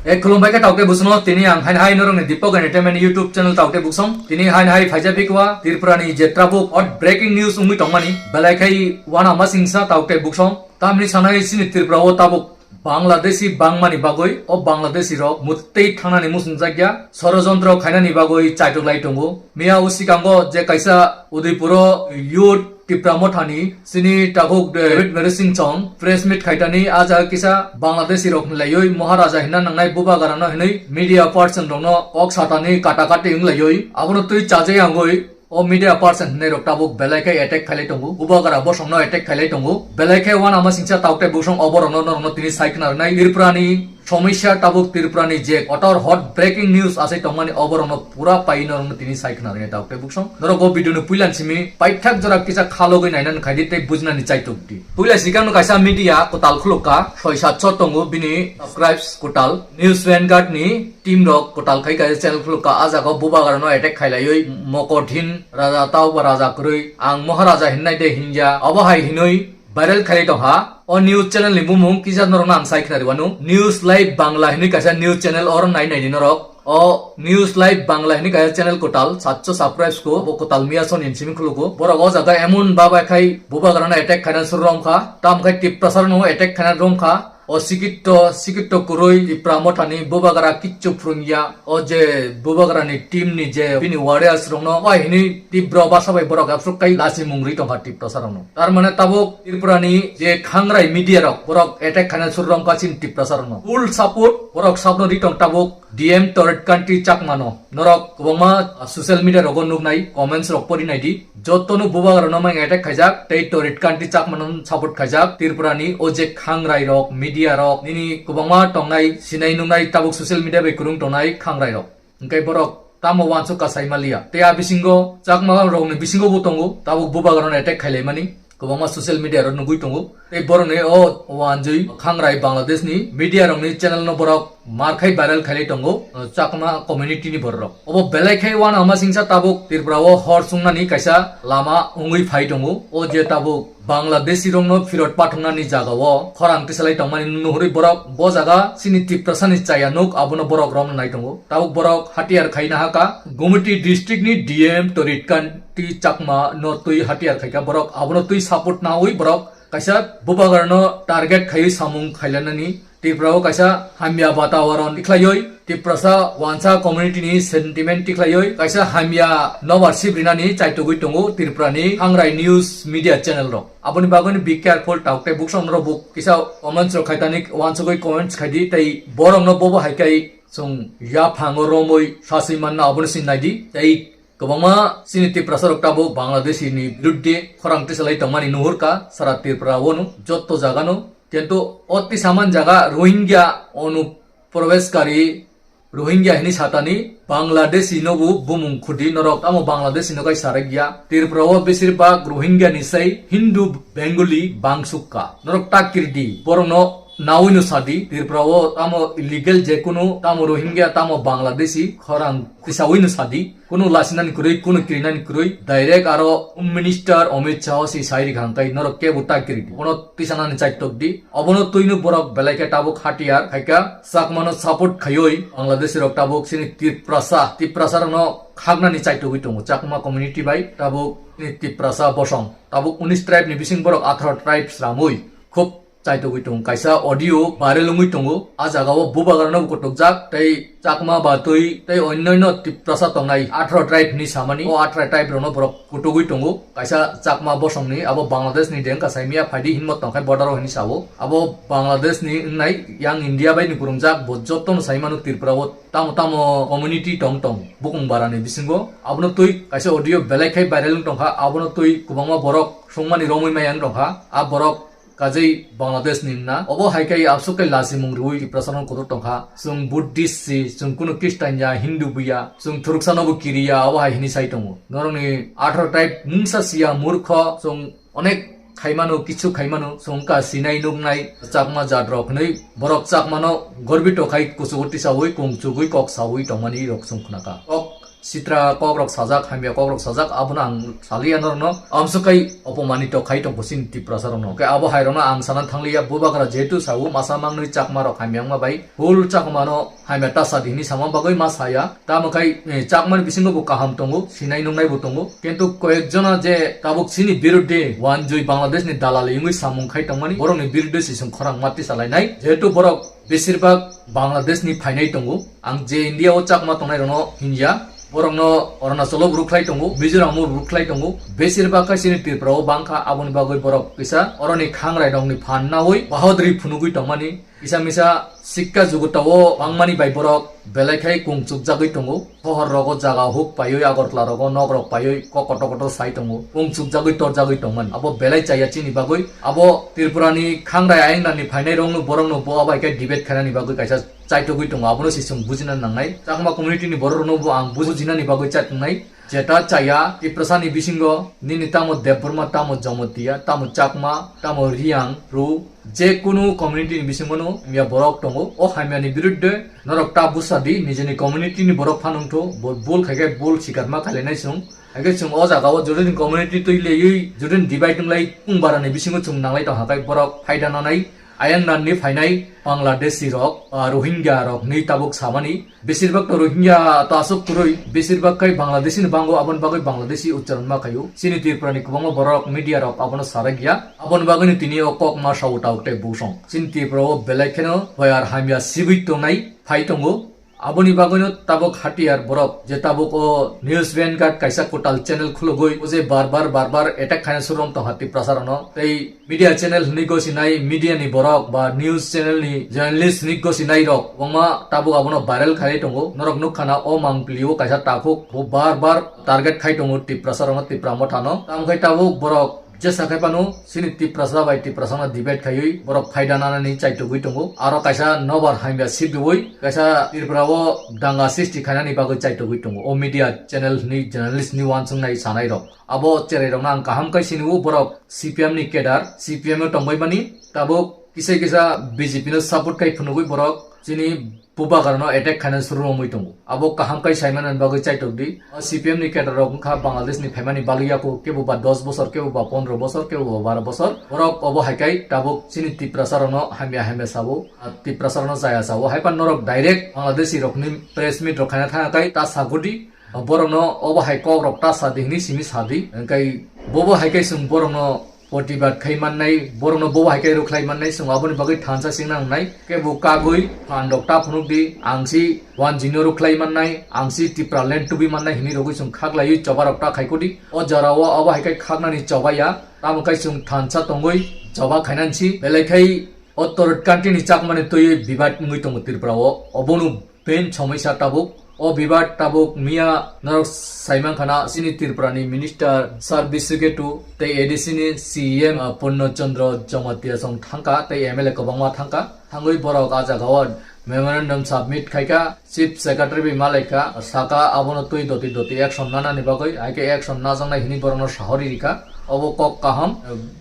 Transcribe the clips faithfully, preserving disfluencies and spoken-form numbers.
E khulumbai khe taukte busono, tini ang hain hai norokni Deepak Entertainment YouTube channel taukte buksong. Tini hain hai phaijak bikwa Tripura ni je tabuk hot breaking news wngwi tongmani, belai khai wana masingsa taukte buksong. Tamni sanai sini Tripura o tabuk Bangladeshi bangmani bagwi o Bangladeshi rok mutei thangnani muchungjakya, sorojontro khainani bagwi chaitok lai tongo. Miya o sikango je kaisa Udaipuro youth Tipra Mothani sini takhuk David Mary Singh Chong press meet khaitani, a jaga kisa Bangladeshi rok laiwi Maharaja hinna nangnai bubagarano hinwi media person rokno kok satani katakati wnglaiwi abono twi chajai angwi o media person hinwi rok tabuk belai khe attack khailai tongo, bubagra bosongno attack khailai tongo. Belai khe wana masingsa taukte busong oborokno norokno tini sai khna rwnai Tripurani somosya tabuk Tripurani je kotor hot breaking news asai tongmani oborokno pura pai norokno tini sai khna rwnai taukte busong. Norok o video no puilan simi paithak jora kisa khalogwi nainani khaidi tei bujinani chaitok di. Puila sikang no kaisa media kwtal khulukka, soi satso tongo bini subscribes kwtal. News Vanguard ni team rok kwtal khai kaisa channel khulukka, a jaga o bubagra no attack khailaiwi mokothin raja tauba raja kwrwi ang Maharaja hinnai de hinya, abo hai hinwi viral khailai tongkha. O news channel ni bumung kisa norokno ang sai khna rwanu, News Live Bangla hinwi kaisa news channel, oro nai naidi norok. O News Live Bangla hinwi kaisa channel kwtal, satso subscribe ko, bo kwtal miya soni simi khulugo. Borok o jaga emon babai khai bubagrano attack khaina suru romkha, tam khai Tiprasa no attack khaina romkha. O sikitto, sikitto kwrwi Tipra Mothani bubagra kichu phwrwngya. O je bubagrani team ni je bini warriors rokno wai hinwi Tibro basa bai borok absuk kai lasi mungri tongkha Tiprasa rokno. Tar mane tabuk Tripurani je khangrai media rok borok attack khaina suru romkha chini Tiprasa rokno. Full support borok sabno ri tong tabuk D M Torit Kanti Chakmano. Norok kwbangma social media rogo nuknai, comments rok pori naidi. Jotono bubagrano mang attack khaijak, tei Torit Kanti Chakmano support khaijak. Tripurani o je khangrai rok, media rok, nini kwbangma tongnai, sinai nuknai, tabuk social media bai kwrwng tongnai khangrai rok. Hwnkhe borok tamo uansuk kasai maliya. Tei a bisingo Chakma rokni bisingo bo tongo, tabuk bubagrano attack khailaimani. Kwbangma social media ro nugui tongo. Tei borokni o wanjui khangrai Bangladesh ni media rokni channel no borok mar khai viral khailai tongo, Chakma community ni borok rok. Obo belai khai wana hama singsa tabuk Tripura o hor chungnani kaisa lama wngwi phai tongo. O je tabuk Bangladeshi rokno phirot pathoknani jaga o khorang tisalai tongmani nuhurwi borok bo jaga chini Tiprasa ni chaya nuk abono borok romna nai tongo. Tabuk borok hatiyar khaina haka Gumti district ni D M Torit Kanti Chakma no twi hatiyar khaika borok abono twi support nawi borok kaisa bubagrano target khaiwi samung khailanani Tripura o kaisa hamya batawaron tikhlaiwi Tiprasa wansa community ni sentiment tikhlaiwi kaisa hamya nobar sibrinani chaitugwi tongo Tripura ni khangrai news media channel rok. Aboni bagwi be careful, tauk tei buksong norok buk kisa comments rok khaitani wansugwi comments khaidi tei borok no bobo hai kai chwng yaphango romwi saswi manna abono sini naidi tei kwbangma chini Tiprasa rok tabuk Bangladeshi ni biruddhe khorang tisalai tongmani nuhurka sara Tripura o no jotto jaga no. Kintu o tisaman jaga Rohingya onuprobeshkari Rohingya hini satani Bangladeshi no bo bumung khudi norok tamo Bangladeshi no kai sarakya. Tripura o besir bak Rohingya ni sai Hindu Bengali bangsukka. Norok ta kirdi borok no nawi no sadi Tripura o tamo illegal je kunu tamo Rohingya tamo Bangladeshi khorang tisawi no sadi. Kunu lasinani kwrwi, kunu kirinani kwrwi, direct aro Home Minister Amit Shah si sai rikha hwnkhe norok kebo ta kiri. Obono tisanani chaitok di. Obono twino borok belai khe tabuk hatiyar khaika, Chakmano support khaiwi Bangladeshi rok tabuk chini Tiprasa, Tiprasa rokno khaknani chaitogwi tongo Chakma community bai tabuk chini Tiprasa bosong. Tabuk unis tribe ni bising borok atharo tribe sramwi khub chaitogwi tongo. Kaisa audio viral wngwi tongo. A jaga o bubagrano bo kutukjak tei Chakma batwi tei onnoino Tiprasa tongnai atharo tribe hinwi samani. O atharo tribe rokno borok kutugwi tongo. Kaisa Chakma bosongni abo Bangladesh ni deng kasai miya phaidi hinmo tongkhai border o hinwi sao. Abo Bangladesh ni wngnai yang India bai ni kwrwngjak bo jotono sai mano Tripura o tamo tamo community tong tong bukung bara ni bisingo. Abono twi kaisa audio belai khai viral wng tongkha. Abono twi kwbangma borok songmani romwi maya wng tongkha. A borok kajei Bangladesh ni wngna. Obo hai khe absuk khe lachi mung rwui Tiprasa no kotor tongkha. Chwng Buddhist si, chwng kunu Christian ya, Hindu buya, chwng thuruksa no bo kiriya, obo hai hinwi sai tongo. Norok ni atharo tribe mungsa siya murkho, chwng onek khai mano, kichu khai mano, chwng wngkha sinai nuknai Chakma jat rok hinwi borok Chakma no gorbito khai kuchugo tisaui, kung chugui, kok saui tongmani rok chwng khwnakha. Kok sitra kokrok sajak, hamya kokrok sajak, abono ang saliya norokno. Amswk kai opomanito khai tongkho chini Tiprasa rokno. Khe abo hai rokno ang sana thangliya, bubagra jehetu sao masa mangnwi Chakma rok hamya wngma bai full Chakma no hamya ta sadi hinwi sama bagwi ma saya. Tamo khai, eh, Chakmani bisingo bo kaham tongo, sinai nungnai bo tongo. Kintu koyek jona je tabuk chini birudde wanjui Bangladesh ni dalali wngwi samung khai tongmani, borokni birudde se chwng khorang ma tisa lainai. Jehetu borok besirbak Bangladesh ni phainai tongo. Ang je India o Chakma tongnai rokno hinya, borokno Arunachal o rukhlai tongo, Mizoram o rukhlai tongo. Besirbak khai chini Tripura o bangkha, aboni bagwi borok kisa oroni khangrai rokni phan naui bahodri phunugwi tongmani. Kisa misa sikka juguta o wngmani bai borok belai khai kung chukjagwi tongo. Sohor rogo jaga huk paiwi, Agartala rogo nok rok paiwi kok kotor kotor sai tongo. Kung chukjagwi torjagwi tongmani. Abo belai chaya chini bagwi. Abo Tripura ni khangrai ayang nani phainai rokno borokno bo abai khe debate khainani bagwi kaisa chaitogwi tongo. Abono se chwng bujina nangnai. Chakma community ni borok rokno bo ang bujinani bagwi chaitongnai. Jeta chaya, Tiprasa ni bisingo nini tamo Debbarma, tamo Jamatia, tamo Chakma, tamo Riang, Bru, je kunu community ni bisingo no hamya borok tongo. O hamya ni birudde norok ta busa di, nijini community ni borok phanungtho, bo bul khaikhe bul sikarma khailainai chwng. Haikhe chwng o jaga o jodi ni community twi leyui, jodi ni divide wnglai, kung bara ni bisingo chwng nanglai tong hakai borok phaida nanai. Ayang nan ni phainai Bangladeshi rok, ah, Rohingya rok ni tabuk samani. Besirbak to Rohingya to aswk kwrwi, besirbak khai Bangladeshi ni bango, aboni bagwi Bangladeshi uchcharon ma khaio. Chini Tripura ni kwbangma borok media rok abono sarakya. Aboni bagwi no tini o kok ma sao tabuk tei busong. Chini Tripura o belai kheno boyar hamya sibui tongnai phai tongo. Aboni bagwino tabuk hatiyar borok je tabuk o news vanguard kaisa kwtal channel khulugwi o je bar bar bar bar attack khaina surom tongha Tiprasa rokno tei media channel hwnwi gosinai media ni borok ba news channel ni journalist hwnwi gosinai rok kwbangma tabuk abono viral khlai tongo. Norok nukha na o mangpili o kaisa takhuk bo bar bar target khai tongo Tiprasa rokno, Tipra Motha no. Tamo khai tabuk borok jesa khai phano chini Tiprasa bai Tiprasa no debate khaiwi borok phaida nanani chaitugwi tongo. Aro kaisa nobar hamya sibdiwi kaisa Tripura o danga sisti khainani bagwi chaitugwi tongo. O media channel ni journalist ni uansuknai sanai rok. Abo cherai rokno ang kaham khai sini o borok C P M ni cadre, C P M o tongbai mani tabuk kisa kisa B J P no support khai phunugwi borok chini bubagra no attack khaina suru romwi tongo. Abo kaham khai saimana ni bagwi chaitok di. O C P M ni cadre rok wngkha Bangladesh ni phaimani bagwi yako kebo ba dos bosor, kebo ba pondro bosor, kebo ba baro bosor. Borok obo hai khai tabuk chini Tiprasa rokno hamya hamya sabo. A Tiprasa rokno chaya sabo. Hai pan norok direct Bangladeshi rokni press meet rok khaina thangya khai ta sagudi. Borokno obo hai kok rok ta sadi hinwi simi sadi. Hwnkhe bobo hai khai chwng borokno protibad khai mannai, borokno bo hai khe rwkhlai mannai, chwng aboni bagwi thansa singna nangnai. Kebo kagwi phan rok ta phunuk di, ang si wanjwi no rwkhlai mannai, ang si Tipra land tubi mannai hinwi rogwi chwng khaklaiwi choba rok ta khaikudi. O jora o abo hai khe khaknani choba ya, tamo khai chwng thansa tongwi choba khainani si, belai khai o Torit Kanti ni Chakmani twiwi bibad wngwi tongo Tripura o, obono main somoisa tabuk. O bibad tabuk miya norok saimankha na chini Tripura ni minister Sir Bishu Ketu tei A D C ni C E M, uh, Purno Chandra Jamatia song thangkha tei M L A kwbangma thangkha. Thangwi borok a jaga o memorandum submit khaikha, chief secretary bai malaikha, saka abono twi doti doti action nanani bagwi, hai khe action najaknai hinwi borokno sahori rikha. Obo kok kaham.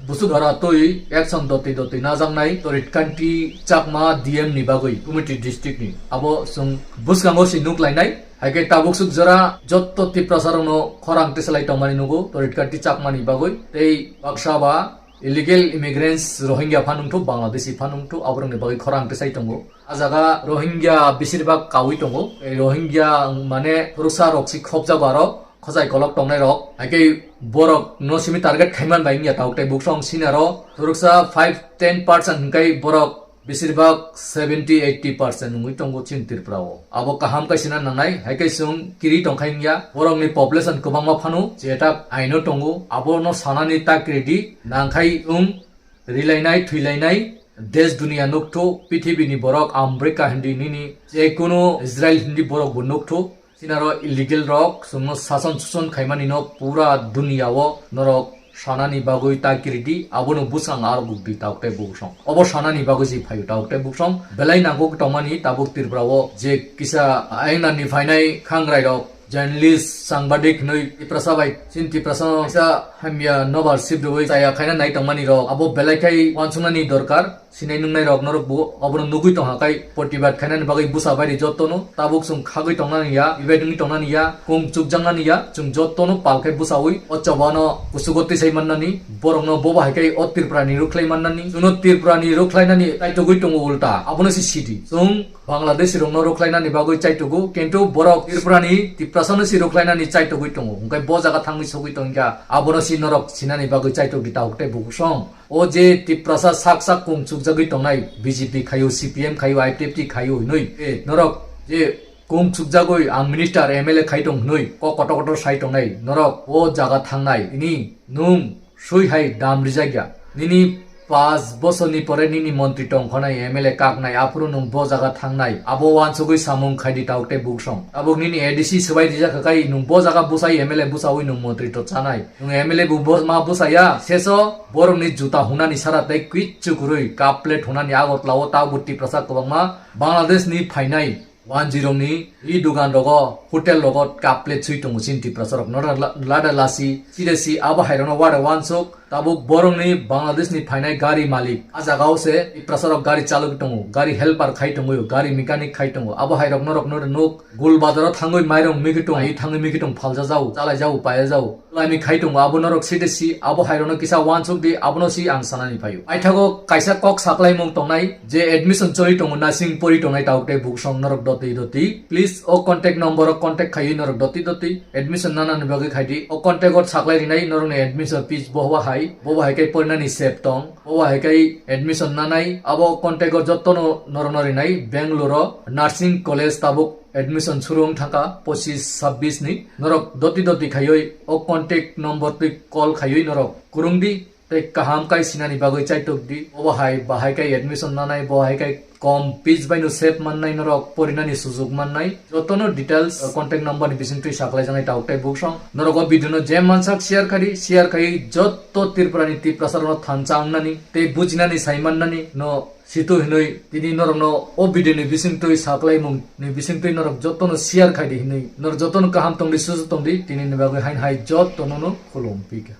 Busuk hora twi action doti doti najaknai Torit Kanti Chakma D M ni bagwi Kumiti district ni. Abo chwng bwskango se nuk lainai. Hai khe tabuk swk jora jotto Tiprasa rokno khorang tisalai tongmani nugo Torit Kanti Chakma ni bagwi. Tei baksa ba illegal immigrants Rohingya phanungthu, Bangladeshi phanungthu, aborokni bagwi khorang tisai tongo. A jaga Rohingya besirbak kaui tongo. Ei Rohingya mane phuruksa rok si khopjago aro khojai kolok tongnai rok. Haikhe borok no simi target khaiman bai wngya tabuk tei buksong sinaro phuruksa five ten percent hwnkhe borok besirbak seventy eighty percent wngwi tongo chini Tripura o. Abo kaham khe sina nangnai, haikhe chwng kiri tongkha wngya. Borokni population kwbangma phano jetak aino tongo, abono sanani ta kiridi nangkhai wng rilainai, thwilainai, desh duniya nukthuk, pithibini borok America hindi nini, je kunu Israel hindi borok bo nukthuk, sinaro illegal rok, chwngno sason suson khaimani no pura duniya o norok sanani bagwi ta kiridi, abono bwsang aro gukdi tabuk tei buksong. Obo sanani bagwi si phaio tabuk tei buksong, belai nangkuk tongmani tabuk Tripura o je kisa ainani phainai khangrai rok, journalist, sangbadik hinwi Tiprasa bai, chini Tiprasa no kaisa hamya nobar sibdwui chaya khaina nai tongmani rok, abo belai khai uansuknani dorkar. Sinai nungnai rok norok bo obono nugui tongha kai protibad khainani bagwi bwsa bairi jottono tabuk chwng khagwi tongnani ya, bebedungwi tongnani ya, kung chukjaknani ya, chwng jottono pal khai bwsaui o chobano kuchugo tisai mannani, borokno bobo hai kai o Tripura ni rwkhlai mannani, chwngno Tripura ni rwkhlainani chaitogwi tongo ulta, abono se sidi. Chwng Bangladeshi rokno rwkhlainani bagwi chaitogo, kintu borok Tripura ni Tiprasa no se rwkhlainani chaitogwi tongo, hwnkhe bo jaga thangwi sogwi tongkha, abono se norok sinani bagwi chaitokdi tabuk tei bukusong. O je Tiprasa sak sak kung chukjagwi tongnai, B J P khaio, C P M khaio, I P F T khaio hinwi. E, norok je kung chukjagwi ang minister, M L A khai tong hinwi kok kotor kotor sai tongnai, norok o jaga thangnai, ini nung sui hai dam rijak ya. Nini pas bosorni pore nini montri tongkhanai, M L A kaknai, aphuru nung bo jaga thangnai, abo wansugwi samung khaidi tabuk tei buksong. Tabuk nini A D C swbai rijak kha kai nung bo jaga bwsai M L A bwsaui nung montri to chanai. Nwng M L A bo bo-, ma bwsaya, seso borokni juta hunani sara tei kwitsu kwrwi cup plate hunani Agartala o tabuk Tiprasa kwbangma Bangladesh ni phainai wanjwi rokni ri dugan rogo, hotel rogo cup plate swi tongo chini Tiprasa rok. Nora la-, lada lasi, sida si abo hai rokno wada wansuk, tabuk borokni Bangladesh ni phainai gari malik. A jaga o se Tiprasa rok gari chalogwi tongo, gari helper khai tongo, gari mechanic khai tongo. Abo hai rok norok no nuk Gul bazaro thangwi mairong mikitong, ai thangwi mikitong phalja jau, chalai jau, paya jau. Laimi khai tongo, abo norok side si, abo hai rokno kisa wansuk di, abono si ang sanani phaio. Aithago kaisa kok saklaimung tongnai, je admission choli tongo, nursing pori tongnai tabuk tei buksong norok doti doti. Please, o contact number o contact khaiwi norok doti doti admission nanani bagwi khaidi. O contact o saklai rinai norokni admission fees bohwa hai, bohwa hai kai porinani sep tong. Obo hai kai admission nanai, abo contact o jotono norokno rinai, Bangalore o nursing college tabuk admission suru wng thangkha pochis sabbish ni. Norok doti doti khaiwi o contact number twi call khaiwi norok kwrwng di tei kaham kai sinani bagwi chaitok di. Obo hai bahai kai admission nanai, bo hai kai kom fees bai no save mannai, norok porinani sujuk mannai. Jotono details, uh, contact number ni bising twi saklai janai tabuk tei buksong. Norok o video no je mansak share khadi, share khai joto Tripura ni Tiprasa rokno thansa wngnani tei bujinani sai mannani no situ hinwi tini norokno o video ni bising twi saklaimung ni bising twi norok jotono share khai di hinwi norok jotono kaham tong di, sujuk tong di, tini ni bagwi hain hai jotono no khulum pika.